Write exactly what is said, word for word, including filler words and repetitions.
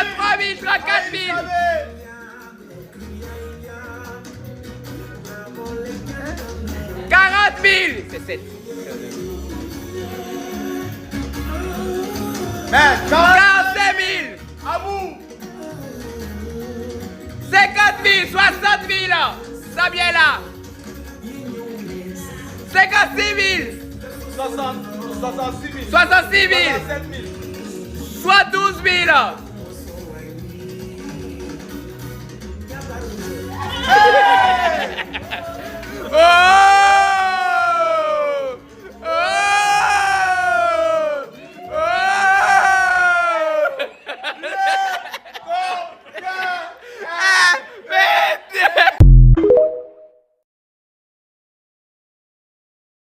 Trannttwa mil, trannkat mil. Karant mil. Se sèt. Men, Karannsenk mil. Amou. Senkant mil, swasant mil. Sa byen la. Senkannsis mil. Swasannsis mil. Swasannsis mil. Swasannsenk mil. Swandouz mil.